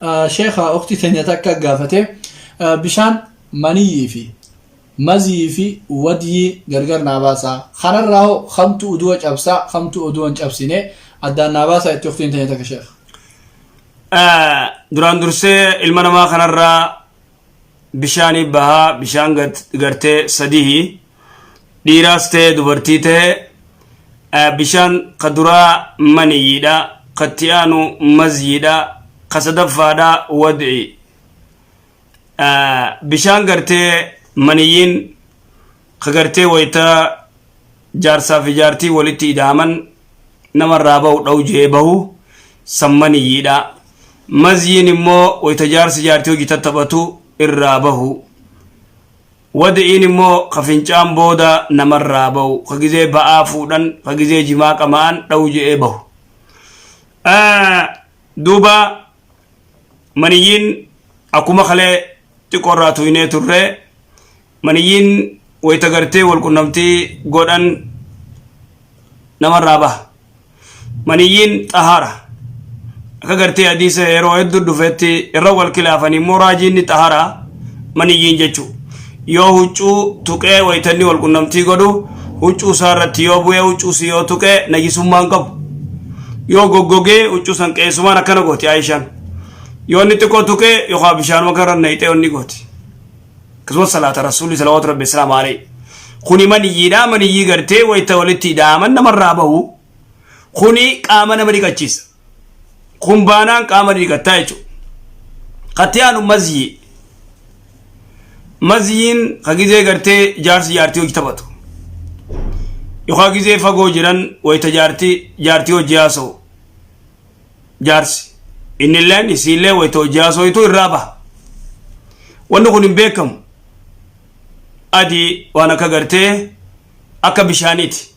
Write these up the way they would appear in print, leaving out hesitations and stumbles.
Sheekha ukti teenya takka gaafate bishaan maniyyii fi mazyii fi wadyii gargar naa baasaa kanarraa hoo kamtu udu'a cabsaa kamtu udu'a hin cabsine addaan naa baasaa itti uktiin teenya takka sheekha. Duraan dursee ilma namaa kanarraa bishaanii bahaa bishaan gartee sadihi dhiiraas ta'e dubartii ta'e bishaan ka duraa maniyyiidha ka itti aanu mazyiidha ka sadaffaadha wad'i bishaan gartee maniyyiin ka gartee wayta jaarsaa fi jaartii walitti ida'aman namarraa bahu dha'u je'ee bahu san maniyyiidha. Mazyiin immoo wayta jaarsi jaartii hojii tattaphatu irraa bahu. Wadi'iin immoo ka fincaan booda namarraa bahu ka gizee ba'aa fuudhan ka gizee jimaa qama'an dha'u je'ee bahu. Duuba maniyyiin akkuma kalee xiqqoo irraa tuynee turre Maniyyiin wayta gartee wal qunnamtii godhan namarraa baha. Maniyyiin xahaara. Akka gartee hadiisa yeroo hedduu dhufetti irra wal kilaafan immoo raajiin ni xahara maniyyiin jechuu. Yoo huccuu tuqee waytanni wal qunnamtii godhu huccuu isaa irratti yoo bu'ee huccuu si yoo tuqee najisummaa hin qabu. Yoo goggogee huccuu san qeessumaan akkana gooti Aayishaan. Yoo inni xiqqoo tuqee yookaan bishaanuma kana irra naqxee inni gooti. Akkasumas salaata rasuulli salawaatu rabbi islaam alayhi. Kuni maniyyiidha maniyyii gartee wayita walitti ida'aman namarraa bahu. Kuni qaama nama dhiqachiisa. Kun baanaan qaama dhiqattaa jechuudha. Katti aanu mazyii. Mazyiin ka gizee gartee jaarsi jaartii hojii taphatu. Yookaan gizee fagoo jiran wayita jaartii jaartii hojii haasa'u. Jaarsi innilleen isiillee wayita hojii haasooytu irraa baha. Wanni kun hin beekamu. Adii waan akka gartee akka bishaaniiti.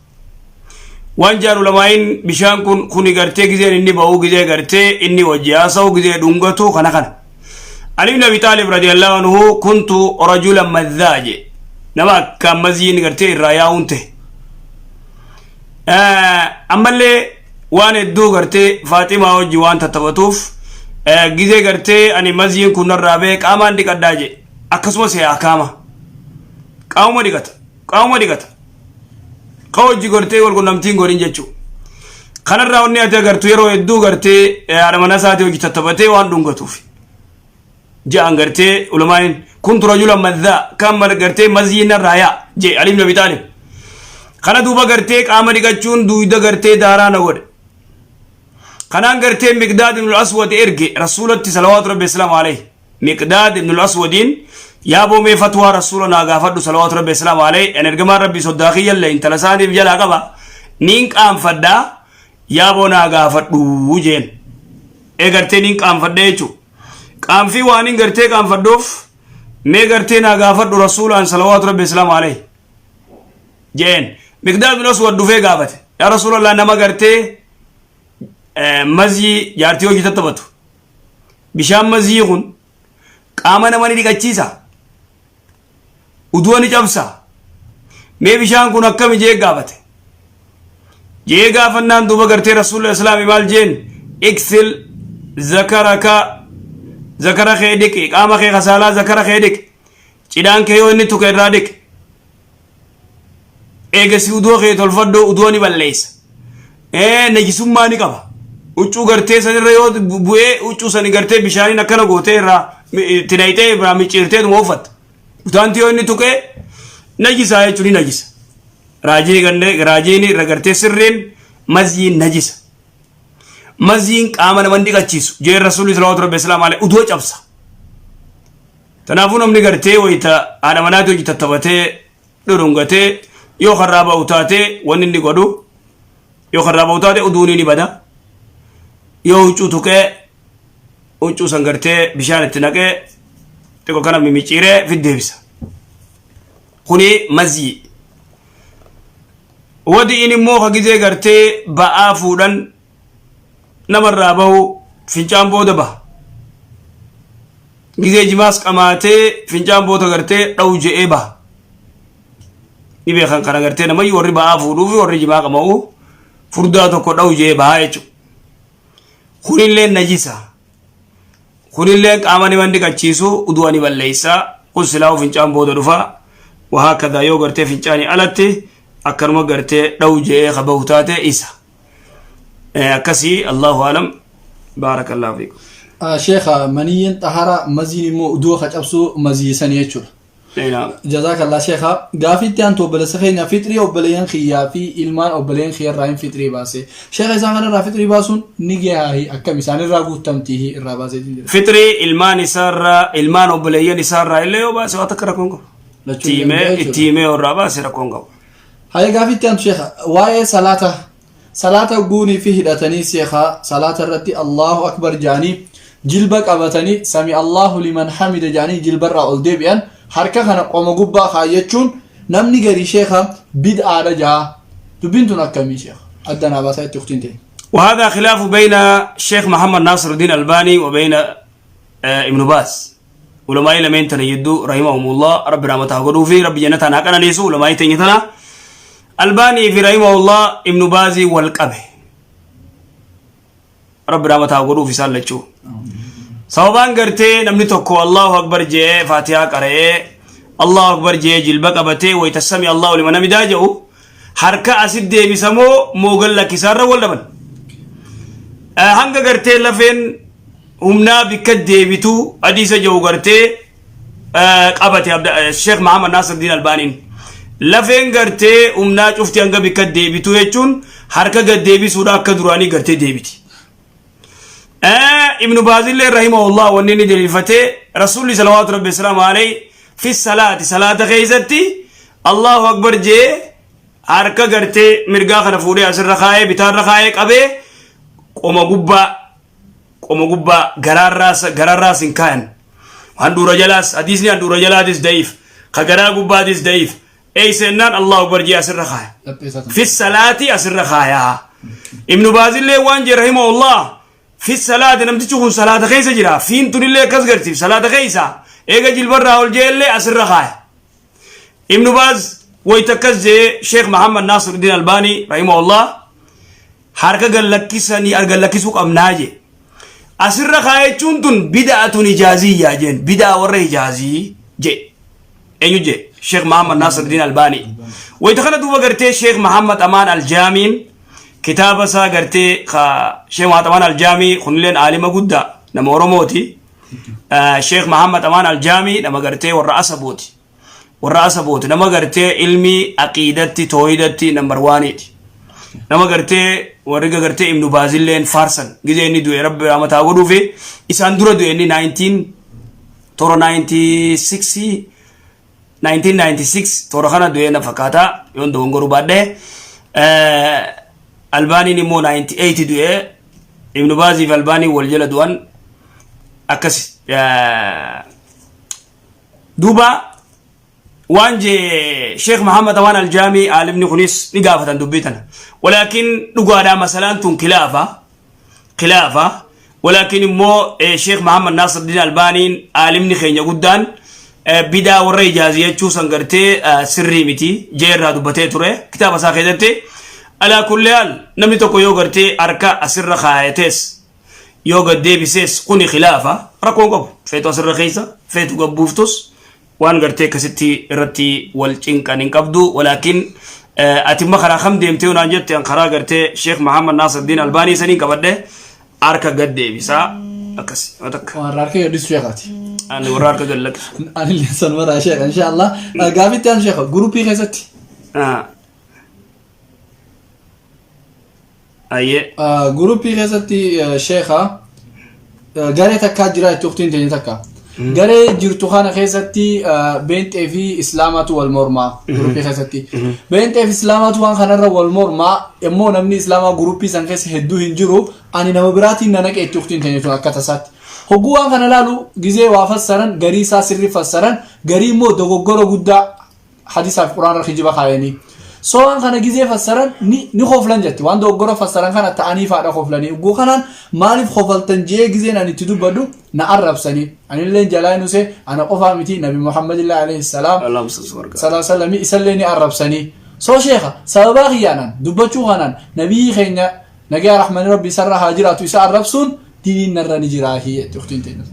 Waan jaan ulamaa'iin bishaan kun kuni gartee gizeen inni ba'u gizee gartee inni hojii haasa'u gizee dhungatu kana kana. Ali ibn Abi Xaalib radiyallahu anhu kuntu rajulan madhaa je nama akkaan maziin gartee irraa yaa'uun ta'e. Ammallee waan hedduu gartee Faaximaa wajji waan tattaphatuuf gizee gartee ani mazyiin kun narraa ba'e qaamaan dhiqadhaa jedhe akkasumas akaama qaamuma dhiqata qaamuma dhiqata ka hojii gartee wal qunnamtiin godhin jechuu kanarraa wanni ati agartu yeroo hedduu gartee haadha mana isaatii hojii tattaphatee waan dhungatuuf ja'an gartee ulamaa'in kuntu rajulan madhaa kan gartee mazyiin narraa yaa jee Ali ibn Abi Xaalib kana duuba gartee qaama dhiqachuun duuyda gartee daaraa na godhe kanaan gartee Miqdaad ibn al-Aswad erge rasuulatti salawaatu rabbi islaamu alayhi Miqdaad ibn al-Aswadiin yaa boomee fatwaa rasuula naa gaafadhu salawaatu rabbi islaamu alayhi an ergamaan rabbii soddaa kiyyallee intala isaaniif jalaa qaba niin qaanfadhaa yaaboo naa gaafadhu jeen ee gartee niin qaanfadhe jechuudha. Qaanfii waan hin gartee qaanfadhuuf mee gartee naa gaafadhu rasuulaan salawaatu rabbi islaamu alayhi jeen Miqdaad bin Aswad dhufee gaafate yaa rasuulallah nama gartee mazyii jaartii hojii tattaphatu bishaan mazyii kun qaama nama ni dhiqachiisa Udu'a ni cabsa. Mee bishaan kun akkami jee gaafate. Jee gaafannaan duuba gartee rasuulli islaami maal jeen iksil zakaraka zakara kee dhiqi qaama kee kasaalaa zakara kee dhiqi cidhaan kee yoo inni tuqe irraa dhiqi eegasi udu'a kee tolfadhu udu'a ni balleessa najisummaa ni qaba huccuu gartee sanirra yoo bu'ee huccuu sani gartee bishaaniin akkana gootee irraa itti nayxee irraa micciirtee dhuma uffatta utaanti yoo inni tuqee najisaa jechuun ni najisa raajii gannee raajiin irra gartee sirriin mazyiin najisa mazyiin qaama nama hin dhiqachiisu jee rasuulli salawaatu rabbi islaam alayhi uduu cabsa Kanaafuu namni gartee wayita haadha manaati hojii tattabatee dhudhungatee yoo karraa ba'u taate wanni inni godhu yoo karraa ba'u taate uduunii ni bada yoo huccuu tuqee huccuu san gartee bishaan itti naqee xiqqoo kana mimicciiree fiddeebisa. Kuni mazyii. Wadi'iin immoo ka gizee gartee ba'aa fuudhan namarraa bahu fincaan booda baha. Gizee jimaas qamaatee fincaan booda gartee dhawu je'ee baha. Ni beekan kana gartee namayyu warri ba'aa fuudhuu fi warri jimaa qama'u furdaa tokko dhawu je'ee bahaa jechuudha. Kunillee najisa. Kunilleen qaama nima hin dhiqachiisu, udu'a ni balleeysa. Kun silaa'uu fincaan booda dhufa. Wahaakadhaa yoo gartee fincaanii alatti akkanuma gartee dhawu je'ee ka bahu taate isa. Akkasii Allahu alam baarakallahu fiikum. Sheekha maniyyiin xahara maziin immoo udu'a ka cabsu mazii sanii jechuudha. Naam. Jazakallah sheekha. Gaafii itti aantu obboleessa keenya fixrii obboleeyyan kiyyaa fi ilmaan obboleeyyan kiyya irraa hin fixrii baase. Sheekha isaan kana irraa fixrii baasuun ni gahaahi akkam isaan irraa guuttamtiihi irraa baaseetiin jira. Fixrii ilmaan isaarraa ilmaan obboleeyyan isaarraa illee yoo baase waa takka rakkoon qabu. Lachuu Itti himee danda'a jechuudha. itti himee yoo irraa baase rakkoon qabu. Hayya gaafii itti aantu sheekha waa'ee salaata Salaata guunii fi hidhatanii seekha salaata irratti Allahu Akbar ja'anii jilba qabatanii sami Allahu liman hamida ja'anii jilbarraa ol deebi'an harka kana qoma gubbaa kaayyachuun namni garii sheekha bid'aadha ja'a dubbiin tun akkamii sheekha adda naa baasaa itti uktiin teenya. وهذا خلاف بين الشيخ محمد ناصر الدين الألباني وبين ابن باز ulamaa'ii lameen tana jidduu rahimahumullah rabbi rahmata haa godhuu fi rabbi jannataan haa qananiisu ulamaa'ii teenya tana albaanii fi rahimahullah ibnu baazii wal qabe rabbi rahmata haa godhuuf isaan lachuu sababaan gartee namni tokko allahu akbar je'ee faatihaa qara'ee allahu akbar je'ee jilba qabatee wayta sami allahu liman hamidaa je'u harka asit deebisamoo moogal lakkisaarra wal dhaban hanga gartee lafeen humnaa bikka deebitu hadiisa jedhu gartee qabate Sheekh Muhammad Nasir Diin Albaaniin. Lafeen gartee humnaa cufti hanga bikka deebitu jechuun harka gad deebisuudha akka duraanii gartee deebiti. Ibnu Baazillee rahimahullah wanni inni daliilfatee Rasuulli salawaatu rabbi salaamu alayhi fi salaati salaata keessatti Allahu akbar jee harka gartee mirgaa kana fuudhee asirra kaayee bitaarra kaayee qabee qoma gubbaa qoma gubbaa garaarraas gararraas hin kaayan handhuura jalaas hadiisni handhuura jalaatis da'iif ka garaa gubbaatis da'iif eeysa jennaan allahu akbar jee asirra kaaya Laphee isaa tan. fi salaati asirra kaaya ibnu baazillee waan jee rahimahullah fi salaati namtichi kun salaata keessa jira fiin tunillee akkas garsiif salaata keessa eega jilbarraa ol jeellee asirra kaaya ibnu baaz wayta akkas jee sheekh mahammad naasiruddin albaanii rahimahullah Harka gad lakkisanii gad lakkisuu qabnaa jee. Asirra kaayachuun tun bida'atun hijaaziyyaa jeen. Bida'a warra hijaazii jee. Eenyu jee? Sheekh Muhammad Naasiruddin Albaanii. Wayita kana duuba gartee Sheekh Muhammad Amaan Aljaamiin kitaaba isaa gartee ka Sheekh Muhammad Amaan Aljaamii kunilleen aalima guddaa nama Oromooti. Sheekh Muhammad Amaan Aljaamii nama gartee warra Asabooti. Warra asabooti nama gartee ilmii aqiidatti toohidatti number waaniiti. Nama gartee warri gartee ibnu baazilleen faarsan gizee inni du'e rabbi rahmataa godhuufi isaan dura du'e inni 19 toora 96 1996 toora kana du'e na fakkaata yoon dogongoruu baadhee albaaniin immoo 98 du'e ibnu baazii fi albaaniin wal jala du'an akkas. Duuba waan jee Sheekh Muhammad Awaan Aljaamii aalimni kunis ni gaafatan dubbii tana. Walaakin dhugaadhaa masalaan tun kilaafa. Kilaafa. Walaakin immoo Sheekh Muhammad Naasirdiin Albaaniin aalimni keenya guddaan bidaa warra ijaazii jechuu san gartee sirrii miti jee irraa dubbatee ture kitaaba isaa keessatti. Alaa kulli haal namni tokko yoo gartee harka asirra kaayatees yoo gad deebisees kuni khilaafa rakkoon qabu feetu asirra keessa feetu gad buuftus waan gartee akkasitti irratti wal cinqan hin qabdu walaakin ati imma karaa kam deemtee naan jette an karaa gartee Sheekh Muhammad Naasirdiin Albaanii saniin qabadhe harka gad deebisaa akkas waan takka Waan harka gadhiisu sheekaati. ani warra harka gad lakkisu. Anillee sanumarraa sheeka inshallah. Gaafitti aan sheeka guruppii keessatti. Ayyee. Guruppii keessatti sheeka garee takkaa jira itti uktiin teenya takka. Garee jirtu kana keessatti beenxee fi islaamatu wal mormaa guruppii keessatti. Beenxee fi islaamatu waan kanarra wal mormaa immoo namni islaamaa guruppii san keessa hedduu hin jiru ani nama biraatiin na naqe itti uktiin teenya tun akka tasaatti. Hogguu waan kana laalu gizee waa fassaran garii isaa sirri fassaran garii immoo dogoggora guddaa hadisaa fi quraana irra kijiba kaayanii. So waan kana gizee fassaran ni ni koflan jetti. Waan dogoggora fassaran kana ta'anii faadha koflanii. Ugguu kanaan maaliif kofaltan jee gizeen ani itti dubbadhu na arrabsanii. Anillee jalaa hin usee ana qofaa miti Nabi Muhammad illee alayhi salaam Allahumma salli wa barik. salaa sallami isallee ni arrabsanii. So sheekha sababaa kiyyaanaan dubbachuu kanaan nabiyyi keenya nagaa rahmani rabbi isarra haa jiraatu isa arrabsuun diniin narra ni jiraahi jetti uktiin teenya.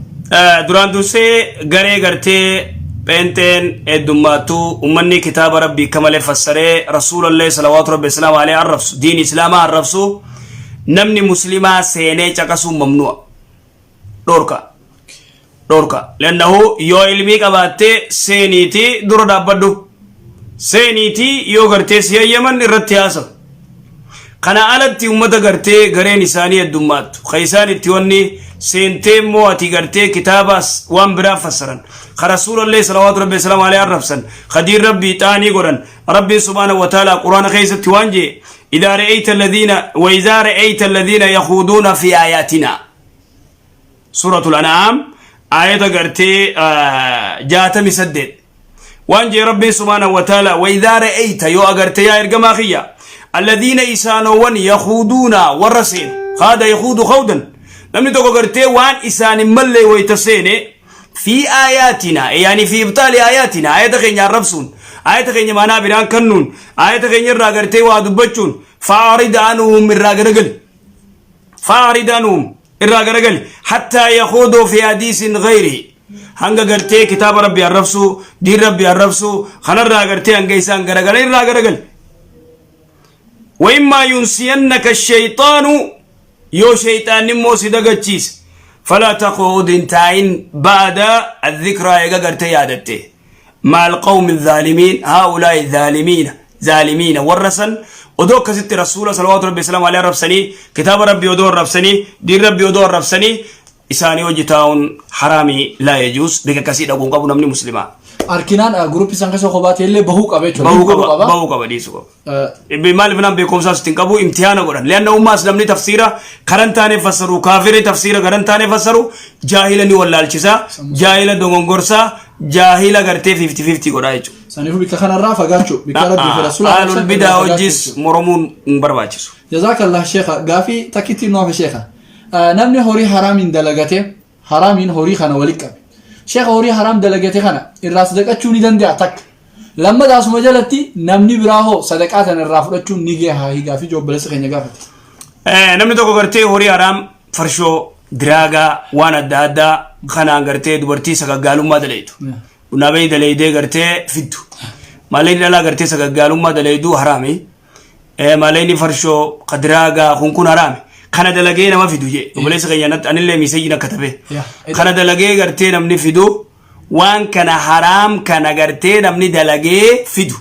Duraan dursee garee gartee pheenxeen heddummaattu ummanni kitaaba rabbii akka malee fassaree rasuulallee salawaatu rabbi islaama alee arrabsu diin islaamaa arrabsu namni muslimaa seenee caqasuun mamnu'a dhorka dhorka lannahu yoo ilmii qabaatte seeniitii dura dhaabbadhu seeniitii yoo gartee si hayyaman irratti haasawu Kana alatti ummata gartee gareen isaanii heddummaattu ka isaan itti wanni seentee immoo ati gartee kitaabaas waan biraa fassaran ka rasuulallee salawaatu rabbi salaamu alayhi arrabsan ka diin rabbii xaanii godhan rabbiin subhaanahu wa ta'ala quraana keessatti waan jee idaa ra'ayta alladhiina wa idaa ra'ayta alladhiina yakhuuduuna fi aayaatina Suuratul An'aam aayata gartee 68 waan jee rabbiin subhaanahu wa ta'ala waydaa ra'ayta yoo agarte yaa ergamaa kiyya alladhiina isaanowwan yakhuuduuna warra seenu khaada yakhuudu khawdan namni tokko gartee waan isaan hin mallee wayta seene fi aayaatina yaani fi ibxaali aayaatina aayata keenya arrabsuun aayata keenya maanaa biraan kennuun aayata keenya irraa gartee waa dubbachuun fa'aarid anhum irraa garagali fa'aarid anhum irraa garagali hattaa yakhuuduu fi hadiisin gayrihi hanga gartee kitaaba rabbi arrabsuu diin rabbi arrabsuu kanarraa gartee hanga isaan garagalan irraa garagali وإما ينسينك الشيطان yoo sheyxaanni immoo si dagachiise فلا تقعد hin taa'in بعد الذكرى eega gartee yaadatte مع القوم الظالمين هؤلاء الظالمين zaalimiina warra san odoo akkasitti rasuula salawaatu rabbi salaamu alayhi arrabsanii kitaaba rabbi odoo arrabsanii diin rabbi odoo arrabsanii isaanii hojii taa'uun haraamii laa yajuus bika akkasii dhaquun qabu namni muslimaa. Arkinaan guruppii san keessa kophaa ta'ellee bahuu qaba jechuudha. Bahuu qaba bahuu qaba dhiisuu qaba. Maaliif naan beekumsaas ittiin qabu imtihaana godhan. Lianna ummaas namni tafsiira karan taanee fassaru kaafirri tafsiira karan taanee fassaru jaahila ni wallaalchisa jaahila dogongorsa jaahila gartee 50-50 godhaa jechuudha. Saniifuu bikka kanarraa fagaachuu bikka rabbii fi rasuula Ahlul bidaa hojis moromuun hin barbaachisu. Jazaakallah sheekha gaafii takkitti nu hafe sheekha. Namni horii haraamiin dalagate haraamiin horii kana wali qabe. Sheekha horii haraam dalagate kana irraa sadaqachuu ni danda'a takka. Lammata asuma jalatti namni biraa hoo sadaqaa tana irraa fudhachuun ni gaha gaafii obboleessa keenya gaafate. Namni tokko gartee horii haraam farshoo diraagaa waan adda addaa kanaan gartee dubartii sagaggaalummaa dalaytu. Bunaa dalaydee gartee fiddu. Maallaqni dhalaa gartee sagaggaalummaa dalaydu haraami. Maallaqni farshoo ka diraagaa kun kun haraami. Kana dalagee nama fidu jee. Obboleessa keenya natti anillee miiseejiin akka tafe. Kana dalagee gartee namni fidu waan kana haraam kana gartee namni dalagee fidu.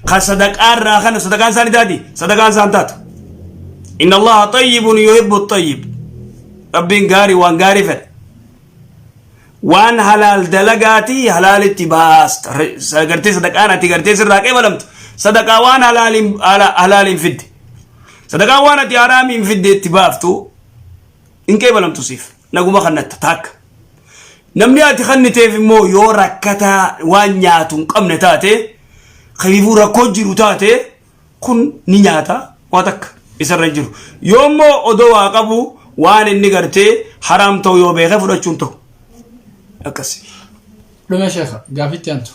Ka sadaqaa irraa kana sadaqaan isaanii taati sadaqaan isaan taatu. Inna Allaha xayyibun yuhibbu xayyib. Rabbiin gaarii waan gaarii fedha. Waan halaal dalagaati halaalitti baasta. Gartee sadaqaan ati gartee sirraa qeebalamtu. Sadaqaa waan halaaliin halaaliin fidde. Sadaqaa waan ati haraamiin fidde itti baaftu hin qeebalamtu siif. Naguma kannatta taakka. Namni ati kanniteef immoo yoo rakkataa waan nyaatu hin qabne taate kaniifuu rakkoo jiru taate kun ni nyaata waa takka isarra hin jiru. Yoo immoo odoo waa qabu waan inni gartee haraam ta'u yoo beeke fudhachuun ta'u. Akkasi. Dhume sheekha gaafitti aantu.